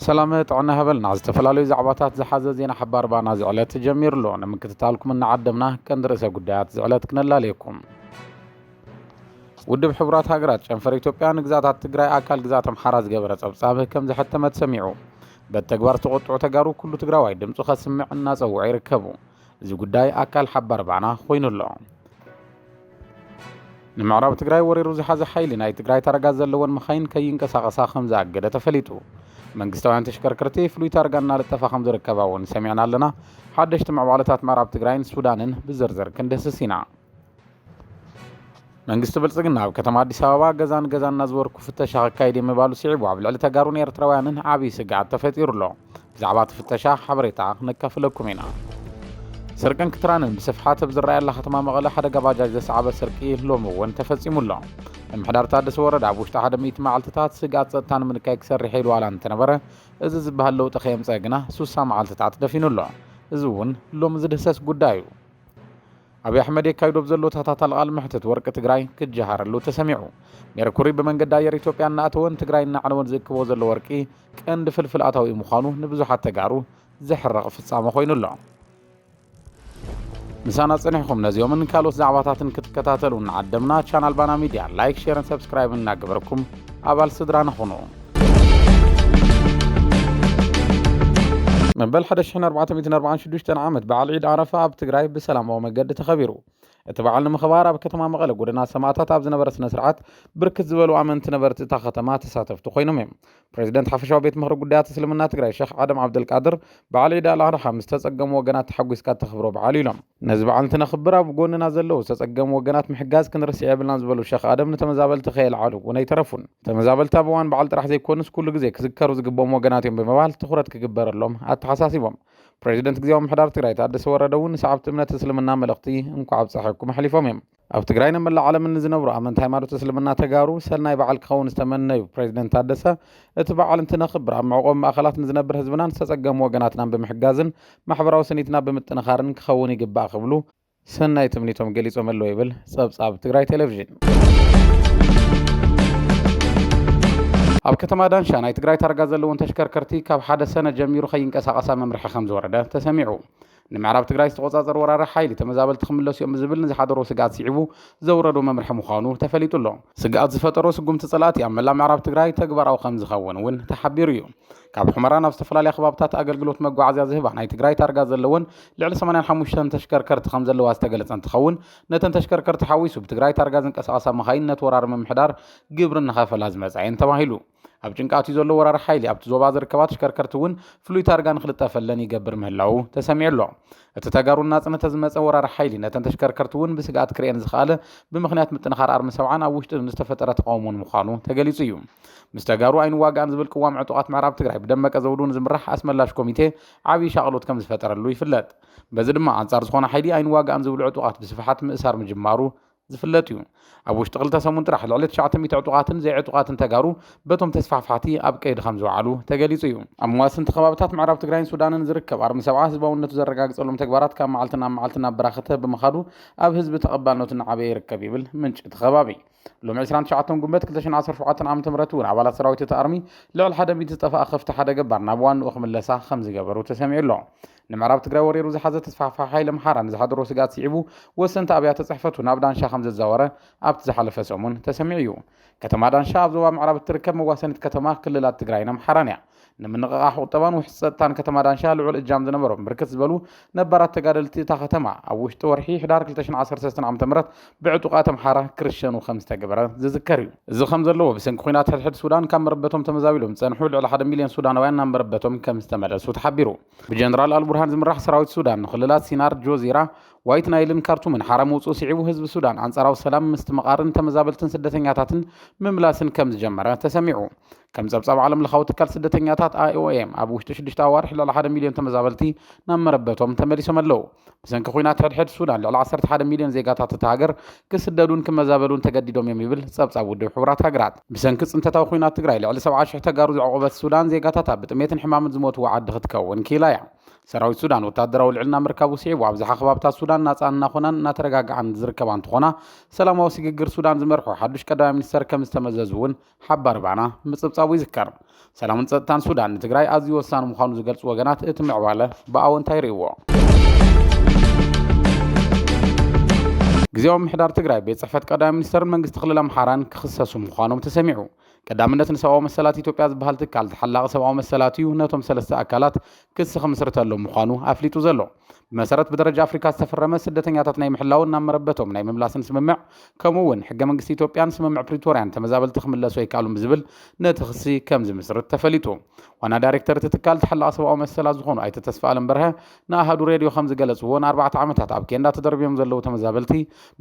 ሰላም ጥዕና ሃበልና። ዝተፈላለዩ ዛዕባታት ዝሓዘ ዜና ሓባር ባና ዝዕለት ጀሚሩ ኣሎ። ንምክትታልኩም እናዓደምና ቀንዲ ርእሰ ጉዳያት ዝዕለት ክነላልየኩም። ውድብ ሕቡራት ሃገራት ጨንፈር ኢትዮጵያ ንግዛታት ትግራይ ኣካል ግዛት ኣምሓራ ዝገበረ ጸብጻብ ከም ዘሐተመ ተሰሚዑ። በቲ ተግባር ዝተቖጥዑ ተጋሩ ኩሉ ትግራዋይ ድምፁ ከስምዕ እናጸውዐ ይርከቡ። እዚ ጉዳይ ኣካል ሓባር ባና ኮይኑ ኣሎ። ንምዕራብ ትግራይ ወሪሩ ዝሓዘ ሓይሊ ናይ ትግራይ ታርጋ ዘለወን መኻይን ከይንቀሳቐሳ ከም ዝኣገደ ተፈሊጡ። መንግስታውያን ተሽከርከርቲ ፍሉይ ታርጋ እናለጠፋ ከም ዝርከባ እውን ሰሚዕና ኣለና። ሓደሽቲ ምዕባለታት ምዕራብ ትግራይን ሱዳንን ብዝርዝር ክንድህስስ ኢና። መንግስቲ ብልጽግና ኣብ ከተማ ኣዲስ ኣበባ ገዛን ገዛን እናዝወርኩ ፍተሻ ከካይድ እየ ምባሉ ስዒቡ ኣብ ልዕሊ ተጋሩን ኤርትራውያንን ዓብዪ ስግኣት ተፈጢሩ ኣሎ። ብዛዕባ እቲ ፍተሻ ሓበሬታ ክነካፍለኩም ኢና። ስርቅን ክትራንን ብስፍሓት ኣብ ዝረኣየላ ከተማ መቐለ ሓደ ጋባጃጅ ዘስዓበ ስርቂ ሎሚ እውን ተፈጺሙ ኣሎ። ምምሕዳር ታደሰ ወረደ ኣብ ውሽጢ ሓደ ሚእቲ መዓልትታት ስግኣት ጸጥታ ንምንካይ ክሰርሕ ኢሉ ዋላ እንተነበረ፣ እዚ ዝበሃል ለውጢ ከየምፀ ግና ሱሳ መዓልትታት ደፊኑ ኣሎ። እዚ እውን ሎሚ ዝድህሰስ ጉዳይ እዩ። ኣብይ ኣሕመድ የካይዶ ብዘሎ ተኸታታሊ ቃለ መሕትት ወርቂ ትግራይ ክጀሃረሉ ተሰሚዑ። ሜርኩሪ ብመንገዲ ኣየር ኢትዮጵያ እናኣተወን ትግራይ እናዓነወን ዝእክቦ ዘሎ ወርቂ ቀንዲ ፍልፍል ኣታዊ ምዃኑ ንብዙሓት ተጋሩ ዘሕርቕ ፍጻመ ኮይኑ ኣሎ። ምሳና ጸኒሕኩም ነዚኦምን ካልኦት ዛዕባታትን ክትከታተሉ እናዓደምና ቻናል ባና ሚድያ ላይክ፣ ሼርን ሰብስክራይብ እናገበርኩም ኣባል ስድራና ኹኑ። መበል ሓደ ሽሕን ኣርባዕተ ሚእትን ኣርባዓን ሽዱሽተን ዓመት በዓል ዒድ ዓረፋ ኣብ ትግራይ ብሰላማዊ መገዲ ተኸቢሩ። እቲ በዓል ንምኽባር ኣብ ከተማ መቐለ ጎደና ሰማእታት ኣብ ዝነበረ ስነ ስርዓት ብርክት ዝበሉ ኣመንቲ ነበርቲ እታ ከተማ ተሳተፍቲ ኮይኖም እዮም። ፕሬዚደንት ሓፈሻዊ ቤት ምኽሪ ጉዳያት እስልምና ትግራይ ሸኽ ኣደም ዓብደልቃድር በዓል ዒድ ኣልኣድሓ ምስ ተጸገሙ ወገናት ተሓጒስካ እተኽብሮ በዓል ኢሎም። ነዚ በዓል እንትነኽብር ኣብ ጎንና ዘለዉ ዝተጸገሙ ወገናት ምሕጋዝ ክንርስዕ የብልናን ዝበሉ ሸኽ ኣደም ንተመዛበልቲ ከየልዓሉ እውን ኣይተረፉን። ተመዛበልቲ ኣብ እዋን በዓል ጥራሕ ዘይኮኑስ ኩሉ ግዜ ክዝከሩ ዝግብኦም ወገናት እዮም ብምባል ትኹረት ክግበረሎም ኣተሓሳሲቦም። ፕሬዚደንት ግዜያዊ ምምሕዳር ትግራይ ታደሰ ወረደ እውን ንሰዓብቲ እምነት እስልምና መልእኽቲ እንኳዕ ኣብፀሐኩም ኣሕሊፎም እዮም። ኣብ ትግራይ ንመላእ ዓለምን ንዝነብሩ ኣመንቲ ሃይማኖት እስልምና ተጋሩ ሰናይ በዓል ክኸውን ዝተመነዩ ፕሬዚደንት ታደሰ፣ እቲ በዓል እንትነኽብር ኣብ መዕቆቢ ማእኸላት ንዝነብር ህዝብናን ዝተፀገሙ ወገናትናን ብምሕጋዝን ማሕበራዊ ስኒትና ብምጥንኻርን ክኸውን ይግባእ ክብሉ ሰናይ ትምኒቶም ገሊጾም ኣለዉ ይብል ጸብጻብ ትግራይ ቴሌቪዥን። ኣብ ከተማ ዳንሻ ናይ ትግራይ ታርጋ ዘለወን ተሽከርከርቲ ካብ ሓደ ሰነ ጀሚሩ ከይንቀሳቐሳ መምርሒ ከም ዝወረደ ተሰሚዑ። ንምዕራብ ትግራይ ዝተቖጻጸሩ ወራሪ ሓይሊ ተመዛበልቲ ክምለሱ እዮም ዝብል ንዝሓደሮ ስግኣት ስዒቡ ዘውረዶ መምርሒ ምዃኑ ተፈሊጡ ኣሎ። ስግኣት ዝፈጠሮ ስጉምቲ ጸላእቲ ኣብ መላእ ምዕራብ ትግራይ ተግባራዊ ከም ዝኸውን እውን ተሓቢሩ እዩ። ካብ ሑመራ ናብ ዝተፈላለያ ከባብታት ኣገልግሎት መጓዓዝያ ዝህባ ናይ ትግራይ ታርጋ ዘለወን ልዕሊ ሰማንያን ሓሙሽተን ተሽከርከርቲ ከም ዘለዋ ዝተገለጸ እንትኸውን፣ ነተን ተሽከርከርቲ ሓዊሱ ብትግራይ ታርጋ ዝንቀሳቐሳ መኻይን ነቲ ወራሪ ምምሕዳር ግብሪ እናኸፈላ ዝመጻ እየን ተባሂሉ። ኣብ ጭንቃት እዩ ዘሎ ወራሪ ሓይሊ ኣብቲ ዞባ ዝርከባ ተሽከርከርቲ እውን ፍሉይ ታርጋ ንክልጠፈለን ይገብር ምህላዉ ተሰሚዑ ኣሎ። እቲ ተጋሩ እናጽነተ ዝመጸ ወራሪ ሓይሊ ነተን ተሽከርከርቲ እውን ብስግኣት ክርእየን ዝኸኣለ ብምኽንያት ምጥንኻር ኣርሚ ሰብዓን ኣብ ውሽጢ ንዝተፈጠረ ተቃውሞን ምዃኑ ተገሊጹ እዩ። ምስ ተጋሩ ኣይንዋጋእን ዝብል ቅዋም ዕጡቓት ምዕራብ ትግራይ ብደመቀ ዘውዱ ንዝምራሕ ኣስመላሽ ኮሚቴ ዓብዪ ሻቕሎት ከም ዝፈጠረሉ ይፍለጥ። በዚ ድማ ኣንጻር ዝኾነ ሓይሊ ኣይንዋጋእን ዝብሉ ዕጡቓት ብስፍሓት ምእሳር ምጅማሩ ዝፍለጥ እዩ። ኣብ ውሽጢ ክልተ ሰሙን ጥራሕ ልዕሊ ትሽዓተ ሚእቲ ዕጡቓትን ዘይዕጡቓትን ተጋሩ በቶም ተስፋሕፋሕቲ ኣብ ቀይዲ ከም ዝወዓሉ ተገሊጹ እዩ። ኣብ መዋስንቲ ከባብታት ምዕራብ ትግራይን ሱዳንን ዝርከብ ኣርሚ ሰብዓ ህዝባውነቱ ዘረጋግጸሎም ተግባራት ካብ መዓልቲ ናብ መዓልቲ እናበራኸተ ብምኻዱ ኣብ ህዝቢ ተቐባልነቱ እናዓበየ ይርከብ ይብል ምንጪ እቲ ከባቢ። ሎሚ ዕስራን ትሽዓተን ጉንበት ክልተ ሽሕን ዓሰርተ ሸውዓተን ዓመተ ምህረት እውን ኣባላት ሰራዊት እቲ ኣርሚ ልዕሊ ሓደ ሚእቲ ዝጠፍኣ ከፍቲ ሓደ ገባር ናብ ዋንኡ ክምለሳ ከም ዝገበሩ ተሰሚዑ ኣሎ። ንምዕራብ ትግራይ ወሪሩ ዝሓዘ ተስፋሕፋሒ ሓይሊ ኣምሓራ ንዝሓደሮ ስግኣት ስዒቡ ወሰንቲ ኣብያተ ጽሕፈቱ ናብ ዳንሻ ከም ዘዛወረ ኣብቲ ዝሓለፈ ሰሙን ተሰሚዑ እዩ። ከተማ ዳንሻ ኣብ ዞባ ምዕራብ እትርከብ መዋሰኒት ከተማ ክልላት ትግራይን ኣምሓራን እያ። ንምንቕቓሕ ቁጠባን ውሕስ ጸጥታን ከተማ ዳንሻ ልዑል እጃም ዝነበሮም ብርክት ዝበሉ ነባራት ተጋደልቲ እታ ከተማ ኣብ ውሽጢ ወርሒ ሕዳር ክልተ ሽሕን ዓሰርተ ሰለስተን ዓመተ ምህረት ብዕጡቓት ኣምሓራ ክርሸኑ ከም ዝተገበረ ዝዝከር እዩ። እዚ ከም ዘለዎ ብሰንኪ ኲናት ሕድሕድ ሱዳን ካብ መረበቶም ተመዛቢሎም ዝጸንሑ ልዕሊ ሓደ ሚልዮን ሱዳናውያን ናብ መረበቶም ከም ዝተመለሱ ተሓቢሩ። ብጀነራል ኣልቡርሃን ዝምራሕ ሰራዊት ሱዳን ንክልላት ሲናር፣ ጆዚራ፣ ዋይት ናይልን ካርቱምን ሓራ ምውፅኡ ስዒቡ ህዝቢ ሱዳን ኣንጻራዊ ሰላም ምስትምቓርን ተመዛበልትን ስደተኛታትን ምምላስን ከም ዝጀመረ ተሰሚዑ። ከም ጸብጻብ ዓለም ለኻዊ ትካል ስደተኛታት ኣይ ኦ ኤም ኣብ ውሽጢ ሽዱሽተ ኣዋርሕ ልዕሊ ሓደ ሚልዮን ተመዛበልቲ ናብ መረበቶም ተመሊሶም ኣለዉ። ብሰንኪ ኲናት ሕድሕድ ሱዳን ልዕሊ ዓሰርተ ሓደ ሚልዮን ዜጋታት እታ ሃገር ክስደዱን ክመዛበሉን ተገዲዶም እዮም ይብል ጸብጻብ ውድብ ሕቡራት ሃገራት። ብሰንኪ ጽንተታዊ ኲናት ትግራይ ልዕሊ ሰብዓ ሽሕ ተጋሩ ዘዕቆበት ሱዳን ዜጋታታ ብጥሜትን ሕማምን ዝሞትዎ ዓዲ ክትከውን ክኢላ እያ። ሰራዊት ሱዳን ወታደራዊ ልዕልና ምርካቡ ስዒቡ፣ ኣብ ዝሓ ከባብታት ሱዳን ናጻ እናኾናን እናተረጋግዓን ዝርከባ እንትኾና፣ ሰላማዊ ስግግር ሱዳን ዝመርሑ ሓዱሽ ቀዳማይ ሚኒስተር ከም ዝተመዘዙ እውን ሓባሪ ባና ምጽብጻቡ ይዝከር። ሰላምን ጸጥታን ሱዳን ንትግራይ ኣዝዩ ወሳኒ ምዃኑ ዝገልጹ ወገናት፣ እቲ ምዕባለ ብኣወንታ ይርእይዎ። ግዜያዊ ምሕዳር ትግራይ፣ ቤት ጽሕፈት ቀዳማይ ሚኒስተርን መንግስቲ ክልል ኣምሓራን ክኽሰሱ ምዃኖም ተሰሚዑ። ቀዳምነት ንሰብኣዊ መሰላት ኢትዮጵያ ዝበሃል ትካል ተሓላቒ ሰብኣዊ መሰላት እዩ፣ ነቶም ሰለስተ ኣካላት ክሲ ክምስርተሎም ምዃኑ ኣፍሊጡ ዘሎ። ብመሰረት ብደረጃ ኣፍሪካ ዝተፈረመ ስደተኛታት ናይ ምሕላውን ናብ መረበቶም ናይ ምምላስን ስምምዕ፣ ከምኡ እውን ሕገ መንግስቲ ኢትዮጵያን ስምምዕ ፕሪቶርያን ተመዛበልቲ ክምለሱ ኣይከኣሉን ብዝብል ነቲ ክሲ ከም ዝምስርት ተፈሊጡ። ዋና ዳይሬክተር እቲ ትካል ተሓላቒ ሰብኣዊ መሰላት ዝኾኑ ኣይተ ተስፋ ኣለም በርሀ ንኣሃዱ ሬድዮ ከም ዝገለጽዎ፣ ንኣርባዕተ ዓመታት ኣብ ኬንዳ ተደርብዮም ዘለዉ ተመዛበልቲ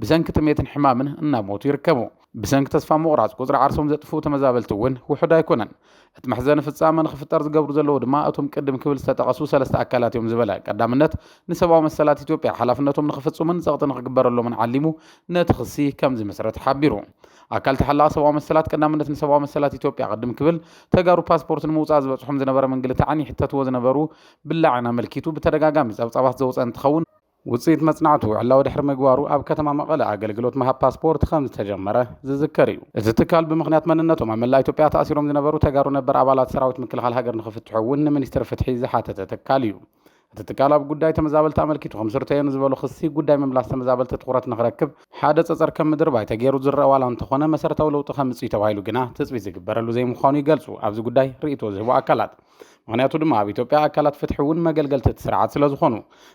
ብሰንኪ ጥሜትን ሕማምን እናሞቱ ይርከቡ። ብሰንኪ ተስፋ ምቑራጽ ቁጽሪ ዓርሶም ዘጥፍኡ ተመዛበልቲ እውን ውሑድ ኣይኮነን። እቲ መሕዘኒ ፍጻመ ንኽፍጠር ዝገብሩ ዘለዉ ድማ እቶም ቅድም ክብል ዝተጠቐሱ ሰለስተ ኣካላት እዮም ዝበለ ቀዳምነት ንሰብኣዊ መሰላት ኢትዮጵያ፣ ሓላፍነቶም ንኽፍጽሙን ጸቕጢ ንኽግበረሎምን ዓሊሙ ነቲ ክሲ ከም ዝምስረት ሓቢሩ። ኣካል ተሓላቒ ሰብኣዊ መሰላት ቀዳምነት ንሰብኣዊ መሰላት ኢትዮጵያ ቅድም ክብል ተጋሩ ፓስፖርት ንምውጻእ ዝበጽሖም ዝነበረ ምንግልታዕን ይሕተትዎ ዝነበሩ ብላዕን ኣመልኪቱ ብተደጋጋሚ ጸብጻባት ዘውጸ እንትኸውን፣ ውጽኢት መጽናዕቱ ዕላዊ ድሕሪ ምግባሩ ኣብ ከተማ መቐለ ኣገልግሎት ምሃብ ፓስፖርት ከም ዝተጀመረ ዝዝከር እዩ። እቲ ትካል ብምኽንያት መንነቶም ኣብ መላእ ኢትዮጵያ ተኣሲሮም ዝነበሩ ተጋሩ ነበር ኣባላት ሰራዊት ምክልኻል ሃገር ንኽፍትሑ እውን ንሚኒስትሪ ፍትሒ ዝሓተተ ትካል እዩ። እቲ ትካል ኣብ ጉዳይ ተመዛበልቲ ኣመልኪቱ ከም ስርተዮ ንዝበሎ ክሲ፣ ጉዳይ ምምላስ ተመዛበልቲ ትኹረት ንኽረክብ ሓደ ጸጸር ከም ምድርባይ ተገይሩ ዝረአ ዋላ እንተኾነ፣ መሰረታዊ ለውጢ ከምጽእ እዩ ተባሂሉ ግና ትጽቢት ዝግበረሉ ዘይምዃኑ ይገልጹ ኣብዚ ጉዳይ ርእይቶ ዝህቡ ኣካላት። ምኽንያቱ ድማ ኣብ ኢትዮጵያ ኣካላት ፍትሒ እውን መገልገልቲ እቲ ስርዓት ስለ ዝኾኑ፣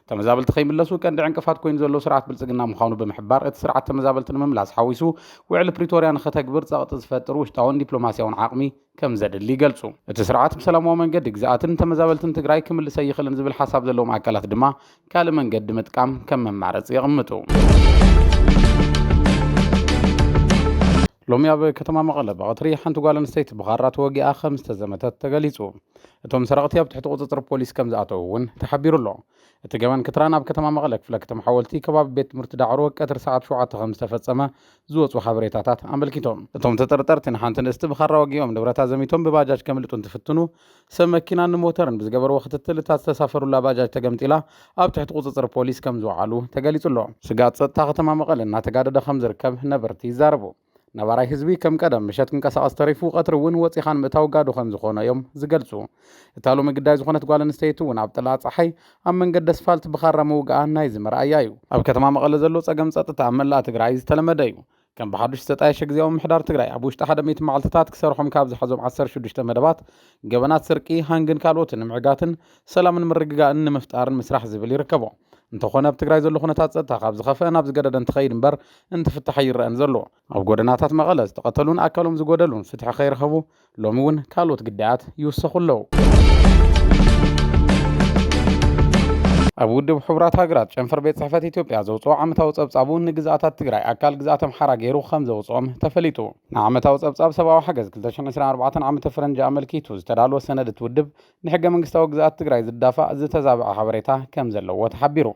ተመዛበልቲ ከይምለሱ ቀንዲ ዕንቅፋት ኮይኑ ዘሎ ስርዓት ብልጽግና ምዃኑ ብምሕባር፣ እቲ ስርዓት ተመዛበልቲ ንምምላስ ሓዊሱ ውዕሊ ፕሪቶርያ ንኸተግብር ጸቕጢ ዝፈጥር ውሽጣውን ዲፕሎማስያውን ዓቕሚ ከም ዘድሊ ይገልጹ። እቲ ስርዓት ብሰላማዊ መንገዲ ግዝኣትን ተመዛበልትን ትግራይ ክምልስ ኣይኽእልን ዝብል ሓሳብ ዘለዎም ኣካላት ድማ ካልእ መንገዲ ምጥቃም ከም መማረፂ የቕምጡ። ሎሚ ኣብ ከተማ መቐለ ብቐትሪ ሓንቲ ጓል ኣንስተይቲ ብኻራ ተወጊኣ ከም ዝተዘመተት ተገሊጹ። እቶም ሰረቕቲ ኣብ ትሕቲ ቁጽጽር ፖሊስ ከም ዝኣተዉ እውን ተሓቢሩ ኣሎ። እቲ ገበን ክትራን ኣብ ከተማ መቐለ ክፍለ ከተማ ሓወልቲ ከባቢ ቤት ትምህርቲ ዳዕሮ ቀትሪ ሰዓት ሸውዓተ ከም ዝተፈጸመ ዝወጹ ሓበሬታታት ኣመልኪቶም። እቶም ተጠርጠርቲ ንሓንቲ ንእስቲ ብኻራ ወጊኦም ንብረታ ዘሚቶም ብባጃጅ ከምልጡ እንትፍትኑ፣ ሰብ መኪናን ንሞተርን ብዝገበርዎ ክትትል እታ ዝተሳፈሩላ ባጃጅ ተገምጢላ ኣብ ትሕቲ ቁጽጽር ፖሊስ ከም ዝወዓሉ ተገሊጹ ኣሎ። ስግኣት ጸጥታ ከተማ መቐለ እናተጋደደ ከም ዝርከብ ነበርቲ ይዛረቡ። ነባራይ ህዝቢ ከም ቀደም ምሸት ክንቀሳቐስ ተሪፉ ቀትሪ እውን ወጺኻ ንምእታው ጋዶ ከም ዝኾነ እዮም ዝገልጹ። እታ ሎሚ ግዳይ ዝኾነት ጓል ኣንስተይቲ እውን ኣብ ጥላ ጸሓይ ኣብ መንገዲ ኣስፋልት ብኻራ ምውግኣ ናይዚ መርኣያ እዩ። ኣብ ከተማ መቐለ ዘሎ ጸገም ጸጥታ ኣብ መላእ ትግራይ ዝተለመደ እዩ። ከም ብሓዱሽ ዝተጣየሸ ግዜያዊ ምሕዳር ትግራይ ኣብ ውሽጢ ሓደ ሚእቲ መዓልትታት ክሰርሖም ካብ ዝሓዞም ዓሰርተ ሽዱሽተ መደባት ገበናት ስርቂ፣ ሃንግን ካልኦትን ንምዕጋትን ሰላምን ምርግጋእን ንምፍጣርን ምስራሕ ዝብል ይርከቦ። እንተኾነ ኣብ ትግራይ ዘሎ ኩነታት ጸጥታ ካብ ዝኸፍአ ናብ ዝገደደ እንትኸይድ እምበር እንትፍታሕ ኣይረአን ዘሎ። ኣብ ጎደናታት መቐለ ዝተቐተሉን ኣካሎም ዝጎደሉን ፍትሒ ከይረኸቡ ሎሚ እውን ካልኦት ግዳያት ይውሰኹ ኣለዉ። ኣብ ውድብ ሕቡራት ሃገራት ጨንፈር ቤት ጽሕፈት ኢትዮጵያ ዘውፅኦ ዓመታዊ ጸብጻቡ ንግዝኣታት ትግራይ ኣካል ግዝኣት ኣምሓራ ገይሩ ከም ዘውፅኦም ተፈሊጡ። ንዓመታዊ ጸብጻብ ሰብኣዊ ሓገዝ ክልተ ሽሕን ዕስራን ኣርባዕተን ዓመተ ፈረንጂ ኣመልኪቱ ዝተዳለወ ሰነድ እቲ ውድብ ንሕገ መንግስታዊ ግዝኣት ትግራይ ዝዳፋእ ዝተዛብዐ ሓበሬታ ከም ዘለዎ ተሓቢሩ።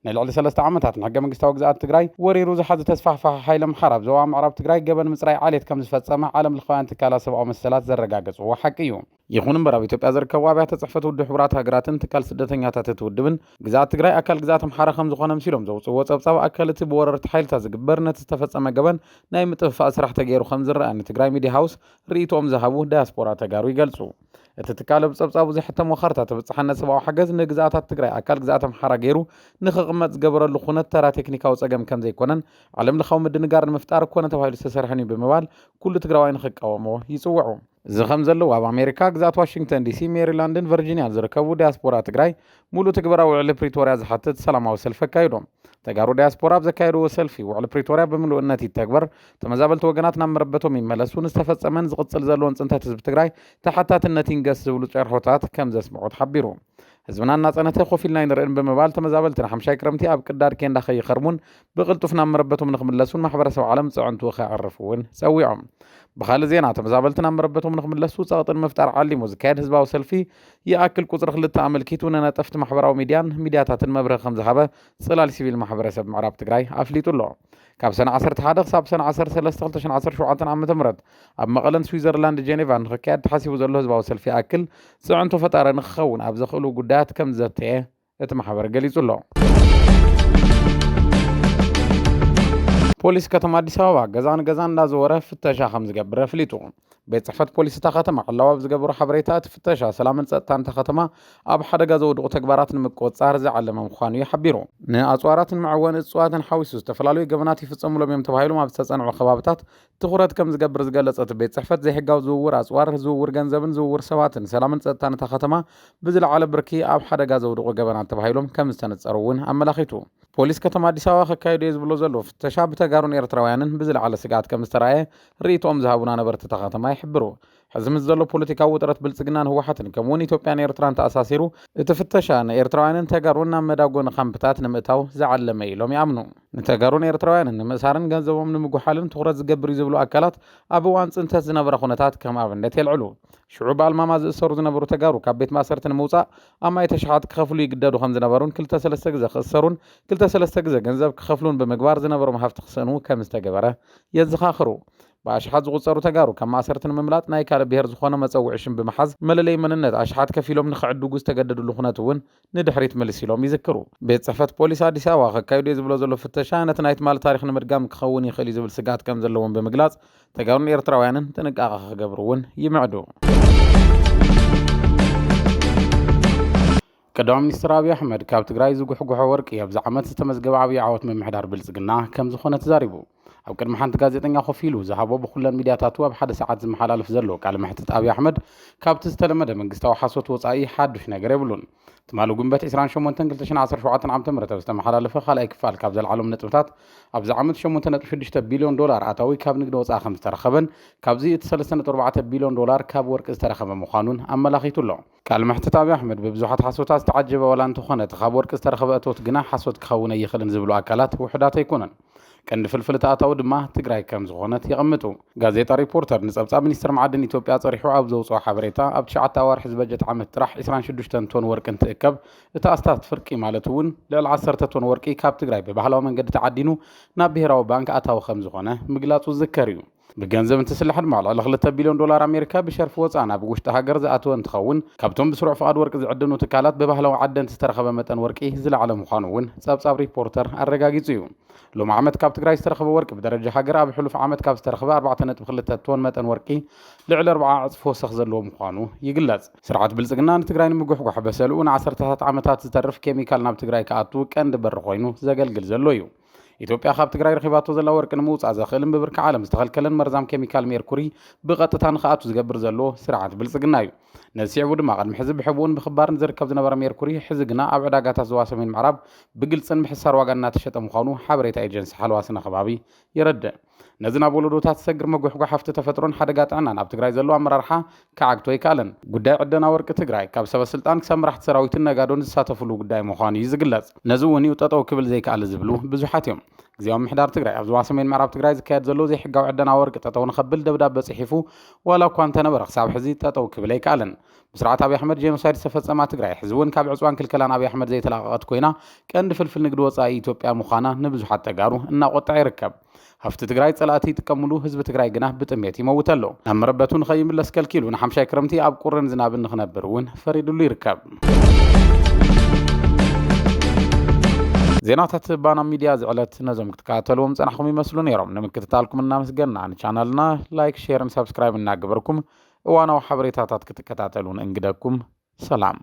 ንልዕሊ ሰለስተ ዓመታት ንሕገ መንግስታዊ ግዝኣት ትግራይ ወሪሩ ዝሓዘ ተስፋሕፋሒ ሓይሊ ኣምሓራ ኣብ ዞባ ምዕራብ ትግራይ ገበን ምፅራይ ዓሌት ከም ዝፈጸመ ዓለም ለኻውያን ትካላት ሰብኣዊ መሰላት ዘረጋገፅዎ ሓቂ እዩ። ይኹን እምበር ኣብ ኢትዮጵያ ዝርከቡ ኣብያተ ጽሕፈት ውድብ ሕቡራት ሃገራትን ትካል ስደተኛታት እቲ ውድብን ግዝኣት ትግራይ ኣካል ግዝኣት ኣምሓራ ከም ዝኾነ ኣምሲሎም ዘውፅእዎ ጸብጻብ ኣካል እቲ ብወረርቲ ሓይልታት ዝግበር ነቲ ዝተፈጸመ ገበን ናይ ምጥፍፋእ ስራሕ ተገይሩ ከም ዝረአ ንትግራይ ሚድያ ሃውስ ርእይቶኦም ዝሃቡ ዳያስፖራ ተጋሩ ይገልጹ። እቲ ትካል ኣብ ጸብጻቡ ዘሕተሞ ካርታ ተበጻሕነት ሰብኣዊ ሓገዝ ንግዝኣታት ትግራይ ኣካል ግዝኣት ኣምሓራ ገይሩ ንኽቕመጥ ዝገበረሉ ኩነት ተራ ቴክኒካዊ ጸገም ከም ዘይኮነን ዓለም ለኻዊ ምድንጋር ንምፍጣር ኮነ ተባሂሉ ዝተሰርሐን እዩ ብምባል ኩሉ ትግራዋይ ንኽቃወሞ ይጽውዑ። እዚ ከም ዘለዉ ኣብ ኣሜሪካ ግዝኣት ዋሽንግተን ዲሲ፣ ሜሪላንድን ቨርጂኒያን ዝርከቡ ዳያስፖራ ትግራይ ሙሉእ ትግበራ ውዕሊ ፕሪቶርያ ዝሓትት ሰላማዊ ሰልፊ ኣካይዶም። ተጋሩ ዳያስፖራ ኣብ ዘካየድዎ ሰልፊ ውዕሊ ፕሪቶርያ ብምሉእነት ይተግበር፣ ተመዛበልቲ ወገናት ናብ መረበቶም ይመለሱ፣ ንዝተፈጸመን ዝቕጽል ዘለዎን ጽንተት ህዝቢ ትግራይ ተሓታትነት ይንገስ ዝብሉ ጨርሖታት ከም ዘስምዑ ተሓቢሩ። ህዝብና እናጸነተ ኮፍ ኢልና ኣይንርእን ብምባል ተመዛበልቲ ንሓምሻይ ክረምቲ ኣብ ቅዳድ ኬንዳ ከይኸርሙን ብቕልጡፍ ናብ መረበቶም ንኽምለሱን ማሕበረሰብ ዓለም ጽዕንቱ ከዕርፍ እውን ጸዊዖም። ብኻልእ ዜና ተመዛበልቲ ናብ መረበቶም ንኽምለሱ ጸቕጢ ንምፍጣር ዓሊሙ ዝካየድ ህዝባዊ ሰልፊ ይኣክል ቁጽሪ ክልተ ኣመልኪቱ ንነጠፍቲ ማሕበራዊ ሚድያን ሚድያታትን መብርሂ ከም ዝሃበ ጽላል ሲቪል ማሕበረሰብ ምዕራብ ትግራይ ኣፍሊጡ ኣሎ። ካብ ሰነ ዓሰርተ ሓደ ክሳብ ሰነ ዓሰርተ ሰለስተ ክልተ ሽሕን ዓሰርተ ሸውዓተን ዓመተ ምህረት ኣብ መቐለን ስዊዘርላንድ ጀኔቫን ንኽካየድ ተሓሲቡ ዘሎ ህዝባዊ ሰልፊ ይኣክል ጽዕንቶ ፈጣሪ ንኽኸውን ኣብ ዘኽእሉ ጉዳያት ኣት ከም ዘተየ እቲ ማሕበር ገሊጹ ኣሎ። ፖሊስ ከተማ ኣዲስ ኣበባ ገዛ ንገዛ እንዳዘወረ ፍተሻ ከም ዝገብር ኣፍሊጡ። ቤት ጽሕፈት ፖሊስ እታ ከተማ ዕላዊ ኣብ ዝገበሮ ሓበሬታ፣ እቲ ፍተሻ ሰላምን ጸጥታን እታ ከተማ ኣብ ሓደጋ ዘውድቑ ተግባራት ንምቁጽጻር ዝዓለመ ምዃኑ እዩ ሓቢሩ። ንኣጽዋራትን መዐወኒ እጽዋትን ሓዊሱ ዝተፈላለዩ ገበናት ይፍጸሙሎም እዮም ተባሂሎም ኣብ ዝተጸንዑ ከባብታት ትኹረት ከም ዝገብር ዝገለጸ እቲ ቤት ጽሕፈት፣ ዘይሕጋዊ ዝውውር ኣጽዋር፣ ዝውውር ገንዘብን ዝውውር ሰባትን ሰላምን ጸጥታን እታ ከተማ ብዝለዓለ ብርኪ ኣብ ሓደጋ ዘውድቑ ገበናት ተባሂሎም ከም ዝተነጸሩ እውን ኣመላኺቱ። ፖሊስ ከተማ ኣዲስ ኣበባ ከካይዶ እየ ዝብሎ ዘሎ ፍተሻ ብተጋሩን ኤርትራውያንን ብዝለዓለ ስግኣት ከም ዝተራእየ ርእይቶኦም ዝሃቡና ነበርቲ እታ ከተማ ይሕብሩ። ሕዚ ምስ ዘሎ ፖለቲካዊ ውጥረት ብልጽግናን ህወሓትን ከምኡውን ኢትዮጵያን ኤርትራን ተኣሳሲሩ፣ እቲ ፍተሻ ንኤርትራውያንን ተጋሩን ናብ መዳጎኒ ካምፕታት ንምእታው ዝዓለመ ኢሎም ይኣምኑ። ንተጋሩን ኤርትራውያንን ንምእሳርን ገንዘቦም ንምጉሓልን ትኹረት ዝገብር እዩ ዝብሉ ኣካላት ኣብ እዋን ጽንተት ዝነበረ ኩነታት ከም ኣብነት የልዕሉ። ሽዑ ብኣልማማ ዝእሰሩ ዝነበሩ ተጋሩ ካብ ቤት ማእሰርቲ ንምውጻእ ኣብ ማይ ተሽሓት ክኸፍሉ ይግደዱ ከም ዝነበሩን ክልተ ሰለስተ ግዜ ክእሰሩን ክልተ ሰለስተ ግዜ ገንዘብ ክኸፍሉን ብምግባር ዝነበሮም ሃፍቲ ክስእኑ ከም ዝተገበረ የዘኻኽሩ። ብኣሽሓት ዝቑጸሩ ተጋሩ ካብ ማእሰርቲ ንምምላጥ ናይ ካልእ ብሄር ዝኾነ መጸውዒ ሽም ብምሓዝ መለለይ መንነት ኣሽሓት ከፊሎም ንኽዕድጉ ዝተገደድሉ ኩነት እውን ንድሕሪት ምልስ ኢሎም ይዝክሩ። ቤት ጽሕፈት ፖሊስ ኣዲስ ኣበባ ከካይዶ ዝብሎ ዘሎ ፍተሻ ነቲ ናይ ትማሊ ታሪኽ ንምድጋም ክኸውን ይኽእል እዩ ዝብል ስግኣት ከም ዘለዎም ብምግላጽ፣ ተጋሩን ኤርትራውያንን ጥንቃቐ ክገብሩ እውን ይምዕዱ። ቀዳማይ ሚኒስትር ኣብይ ኣሕመድ ካብ ትግራይ ዝጉሕጉሖ ወርቂ ኣብዚ ዓመት ዝተመዝገበ ዓብዪ ዓወት ምምሕዳር ብልጽግና ከም ዝኾነ ተዛሪቡ። ኣብ ቅድሚ ሓንቲ ጋዜጠኛ ኮፍ ኢሉ ዝሃቦ ብኩለን ሚድያታቱ ኣብ ሓደ ሰዓት ዝመሓላለፍ ዘሎ ቃለ መሕትት ኣብይ ኣሕመድ ካብቲ ዝተለመደ መንግስታዊ ሓሶት ወጻኢ ሓዱሽ ነገር የብሉን። ትማሊ ጉንበት ዕስራን ሸሞንተን ክልተ ሽሕን ዓሰርተ ሸውዓተን ዓመተ ምህረት ኣብ ዝተመሓላለፈ ካልኣይ ክፋል ካብ ዘልዓሎም ነጥብታት ኣብዚ ዓመት ሸሞንተ ነጥቢ ሽዱሽተ ቢልዮን ዶላር ኣታዊ ካብ ንግዲ ወጻኢ ከም ዝተረኸበን ካብዚ እቲ ሰለስተ ነጥቢ ኣርባዕተ ቢልዮን ዶላር ካብ ወርቂ ዝተረኸበ ምዃኑን ኣመላኺቱ ኣሎ። ቃል መሕትት ኣብይ ኣሕመድ ብብዙሓት ሓሶታት ዝተዓጀበ ዋላ እንተኾነ እቲ ካብ ወርቂ ዝተረኸበ እቶት ግና ሓሶት ክኸውን ኣይኽእልን ዝብሉ ኣካላት ውሑዳት ኣይኮነን። ቀንዲ ፍልፍል እቲ ኣታዊ ድማ ትግራይ ከም ዝኾነት የቐምጡ። ጋዜጣ ሪፖርተር ንጸብጻብ ሚኒስትር መዓድን ኢትዮጵያ ጸሪሑ ኣብ ዘውፅኦ ሓበሬታ ኣብ ትሽዓተ ኣዋርሒ ዝበጀት ዓመት ጥራሕ ዕስራን ሽዱሽተን ቶን ወርቂ እንትእከብ እቲ ኣስታት ፍርቂ ማለት እውን ልዕሊ ዓሰርተ ቶን ወርቂ ካብ ትግራይ ብባህላዊ መንገዲ ተዓዲኑ ናብ ብሄራዊ ባንክ ኣታዊ ከም ዝኾነ ምግላፁ ዝዝከር እዩ። ብገንዘብ እንትስላሕ ድማ ልዕሊ ክልተ ቢልዮን ዶላር ኣሜሪካ ብሸርፊ ወፃእ ናብ ውሽጢ ሃገር ዝኣተወ እንትኸውን ካብቶም ብስሩዕ ፍቓድ ወርቂ ዝዕድኑ ትካላት ብባህላዊ ዓደንቲ ዝተረኸበ መጠን ወርቂ ዝለዓለ ምዃኑ እውን ጸብጻብ ሪፖርተር ኣረጋጊጹ እዩ። ሎም ዓመት ካብ ትግራይ ዝተረኸበ ወርቂ ብደረጃ ሃገር ኣብ ሕሉፍ ዓመት ካብ ዝተረኸበ ኣርባዕተ ነጥቢ ክልተ ቶን መጠን ወርቂ ልዕሊ ኣርብዓ ዕጽፊ ወሰኽ ዘለዎ ምዃኑ ይግለጽ። ስርዓት ብልጽግና ንትግራይ ንምጉሕጓሕ በሰልኡ ንዓሰርተታት ዓመታት ዝተርፍ ኬሚካል ናብ ትግራይ ክኣቱ ቀንዲ በሪ ኮይኑ ዘገልግል ዘሎ እዩ። ኢትዮጵያ ካብ ትግራይ ረኺባቶ ዘላ ወርቂ ንምውጻእ ዘኽእልን ብብርኪ ዓለም ዝተኸልከለን መርዛም ኬሚካል ሜርኩሪ ብቐጥታ ንኽኣቱ ዝገብር ዘሎ ስርዓት ብልጽግና እዩ። ነዚ ስዒቡ ድማ ቅድሚ ሕዚ ብሕቡእን ብኽባርን ዝርከብ ዝነበረ ሜርኩሪ ሕዚ ግና ኣብ ዕዳጋታት ዞባ ሰሜን ምዕራብ ብግልጽን ብሕሳር ዋጋ እናተሸጠ ምዃኑ ሓበሬታ ኤጀንሲ ሓለዋ ስነ ከባቢ የረድእ። ነዚ ናብ ወለዶታት ዝሰግር መጉሕጓሕ ሃፍቲ ተፈጥሮን ሓደጋ ጥዕናን ኣብ ትግራይ ዘሎ ኣመራርሓ ክዓግቶ ኣይከኣለን። ጉዳይ ዕደና ወርቂ ትግራይ ካብ ሰበ ስልጣን ክሳብ መራሕቲ ሰራዊትን ነጋዶን ዝሳተፍሉ ጉዳይ ምዃኑ እዩ ዝግለጽ። ነዚ እውን እዩ ጠጠው ክብል ዘይከኣለ ዝብሉ ብዙሓት እዮም። ግዜያዊ ምምሕዳር ትግራይ ኣብ ዞባ ሰሜን ምዕራብ ትግራይ ዝካየድ ዘሎ ዘይሕጋዊ ዕደና ወርቂ ጠጠው ንኸብል ደብዳበ ጽሒፉ ዋላ እኳ እንተነበረ ክሳብ ሕዚ ጠጠው ክብል ኣይከኣለን። ብስርዓት ኣብይ ኣሕመድ ጄኖሳይድ ዝተፈጸማ ትግራይ ሕዚ እውን ካብ ዕፅዋን ክልከላን ኣብይ ኣሕመድ ዘይተላቐቐት ኮይና ቀንዲ ፍልፍል ንግዲ ወፃኢ ኢትዮጵያ ምዃና ንብዙሓት ተጋሩ እናቆጠዐ ይርከብ። ሃፍቲ ትግራይ ፀላእቲ ይጥቀምሉ፣ ህዝቢ ትግራይ ግና ብጥሜት ይመውት ኣሎ። ናብ መረበቱ ንኸይምለስ ከልኪሉ ንሓምሻይ ክረምቲ ኣብ ቁርን ዝናብን ንኽነብር እውን ፈሪድሉ ይርከብ። ዜናታት ባና ሚድያ ዝዕለት ነዞም ክትከታተልዎም ጸናሕኩም ይመስሉ ነይሮም። ንምክትታልኩም እናመስገና ንቻናልና ላይክ፣ ሼርን ሳብስክራይብ እናገበርኩም እዋናዊ ሓበሬታታት ክትከታተሉን እንግደኩም። ሰላም።